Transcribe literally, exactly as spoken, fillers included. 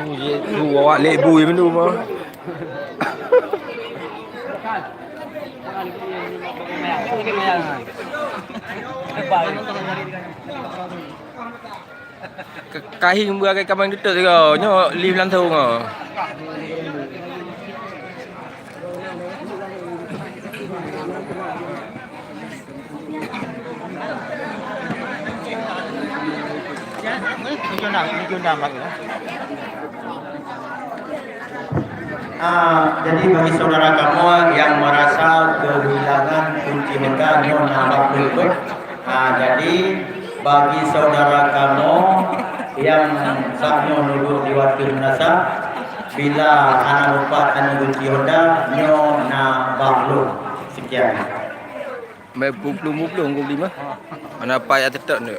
Tu je, tu awak lek bui menu mah. Ka-, kahing beuakai kamang teutôt sigoe, nyoe live langsung ah. Ah, jadi bagi saudara kamoe nyang merasa kehilangan kunci Honda, nyoe na bak lôn. Ah, jadi bagi saudara kamoe nyang saat nyoe duduk di Watèe Meunasah, bila hana lupa tanyong kunci Honda, nyoe na bak lôn. Sekian. Meuplung-plung ku beli mah. Mana payah tetap ni.